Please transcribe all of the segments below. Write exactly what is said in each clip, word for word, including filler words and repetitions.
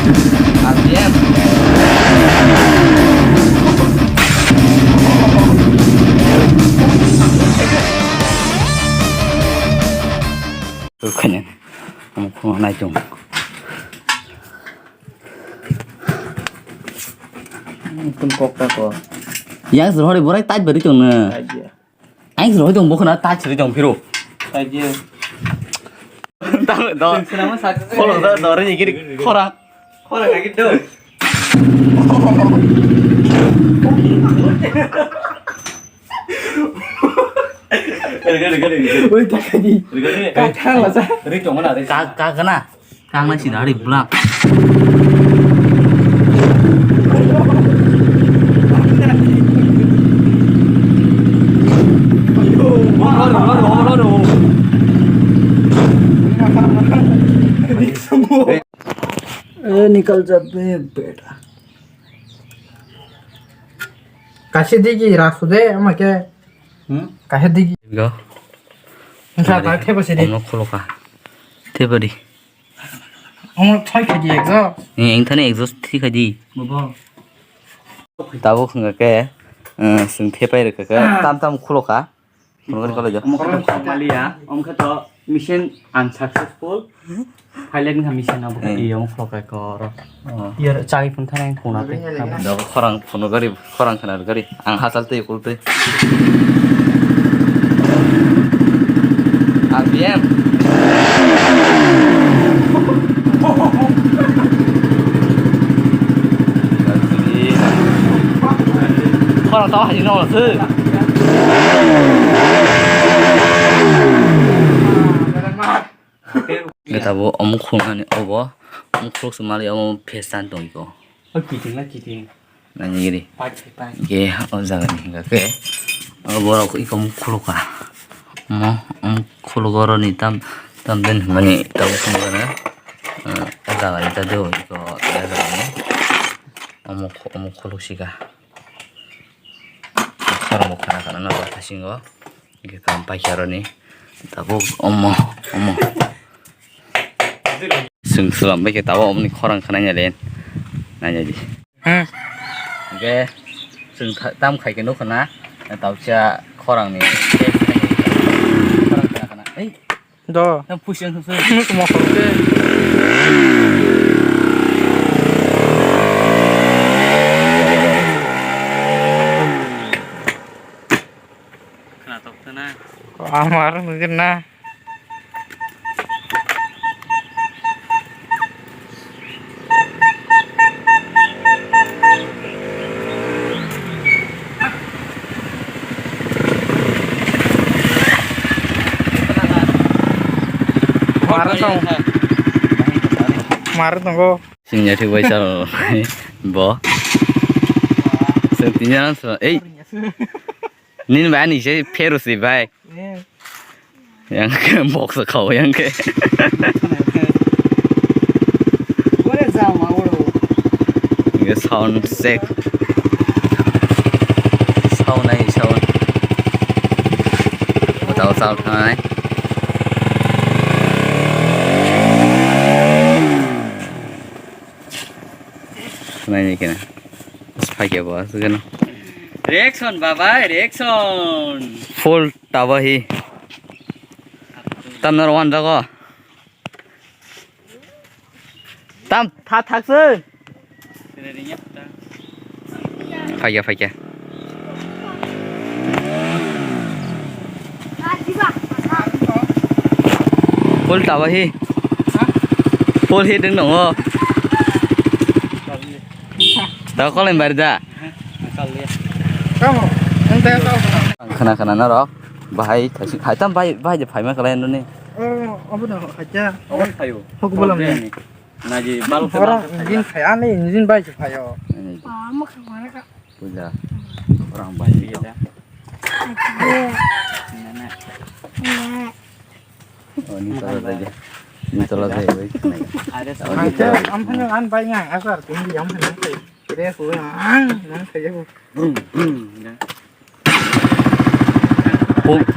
R P M. Rukhaina. Ang phone nai tong. Tum kok ta ko. Yang sir hori borai tait bari tong na. Aja. Ang sir hori tong bokna tait sir tong phiro. Aja. Tang do. Sir nama sak. Kholo do do ri giri khora. Khora lagi do. Gari gari gari. Oi takani. Gari gari. Ka thang la sa. Ri tong na ri. Ka ka kana. Kang nai sida hari bulak. ए, निकल जा बे बेटा। Kaisa digi rasu de, ama khe. Hmm? Kaisa digi. Go. Sa, sa, theba sidi. Ono kholoka. Theba di. Omo thai khaidi exhaust. Ni engthani exhaust thi khaidi. Bobo. Tabuk hwnga khe, eh, chwng thepai rwkha khe, tam tam khulokha. Phunugani koloijo. Omo khe to maliya, omo khe to mission unsuccessful. Pilot wngkha mission abo khe, eh, omo khulokha khe oro. Oh. Yer chai phun thani khuna tei. Dogo khorang phunugari. Khorang khna rwgari, ang hachal twi kul twi. R P M. Khorang tamo hai no se. Geta bo omuk khulnani obo, omuk khuluk se mali omo phesan tongiko. O kiting na kiting. Nani giri. Pai, pai, pai. Ge o jaga ni hingka khe o borok iko omuk khuluk ka. Mo omuk khuluk oro ni tam tam den mani tabuk khuluk na. O jaga ni ta do iko o jaga ni. Omuk omuk khuluk sika. Khorang bo khana khana no thasingo. Hingke kam paikha roni tabuk omo, omo. Chwng swlam bai khe tabuk omoni khorang khna ya le. Nai di. Hmm. Hingke chwng tha-, tam khai khe nukho na, tabuksa khorang ni. Khorang khna khna. Ei. Do. Tam push yang susu. Ini semua korte. Kena tok sana. Amar mungkin na. Mare tong. Mare tongo. Singya thik bai sal bo. Sing tinya so. Ei. Nini bai ani se pheru si bai. Eh. Yang ke box khao yang ke. Ore jao ma oro. Ye sound check. Sound nai sound. Tao sound nai. Nai ni kena. Phai ke bo asukeno. Reaction baba, reaction. Full tabahi. Tam naro wan jago. Tam tha thak se. Phai ke, phai ke. Full tabahi. Full hit ding nongo. Da kolai bari da. Khana khana norok bahai thaisi khaitam bai bai je phaima khlai noni. Oh, obo da khacha. Obo phaio. Hok bolam ni. Naji bal khana. Jin phai ani jin bai je phaio. Puja. Orang bai je. Oh, ni tola dai. Ni tola dai, bai. Ada. Ang phano an bai ngang asar tini yang phano. Re hu ang nang khaye hu.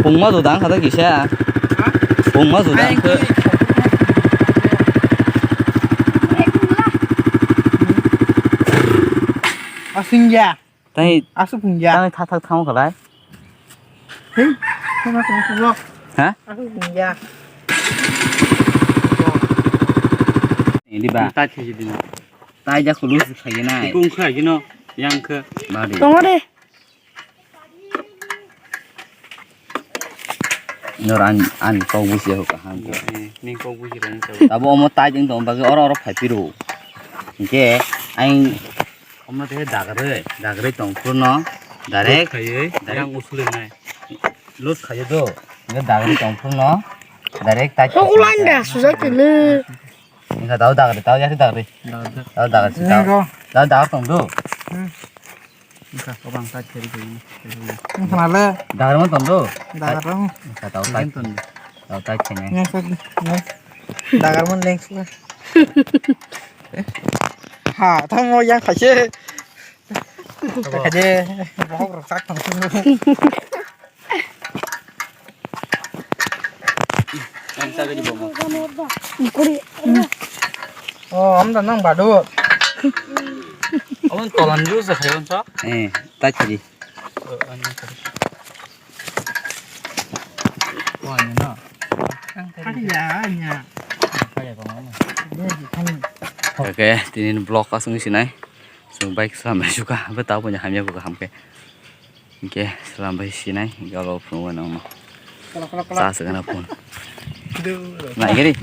Pung ma do dang khata kisa. Pung ma do dang khe. Phungya. Tai asuk phungya. Tai thak thak thang khalai. Hei, sama sama sulo. Ha? Asuk phungya. Ini ba. Tai khiji din. Tai ja khulu khayena. Kung khayi no yang khe. Bari. Tong de. Nor an an kok busi ho kaham. Eh, ning kok busi rani tau. Tabo omo tai jeng tong bagi oro oro phai piro. Hingke aing omo te dagre dagre tong phurno direct khayoi direct yang usulin nai. Lut khayo do. Hingke dagre tong phurno direct tai. Kok ulan da sujak kele. Hingke tau dagre tau yasi dagre. Tau dagre tau. Tau dagre tong do. Wngkha, kwbang ta kheri kheri. Wngkha le. Dagar ma tong do? Dagar rong. Wngkha, tau tai. Tong do. Tau tai khene. Nang sa, nang. Dagar man leng sa. Ha, tamo yang khaise. Kaje, bohok rok sak tong. Oh, amda nang badu. Abang tolan jus sa khayon sa? Eh, tai khadi. Wah, ini na. Kali ya, nya. Oke, tini vlog kasung sinai. Sung bike sampai suka, apa tahu punya hamya buka hamke. Hingke selam bai sinai, hingke alo phungo nangno. Sa se gana phun. Nai gari.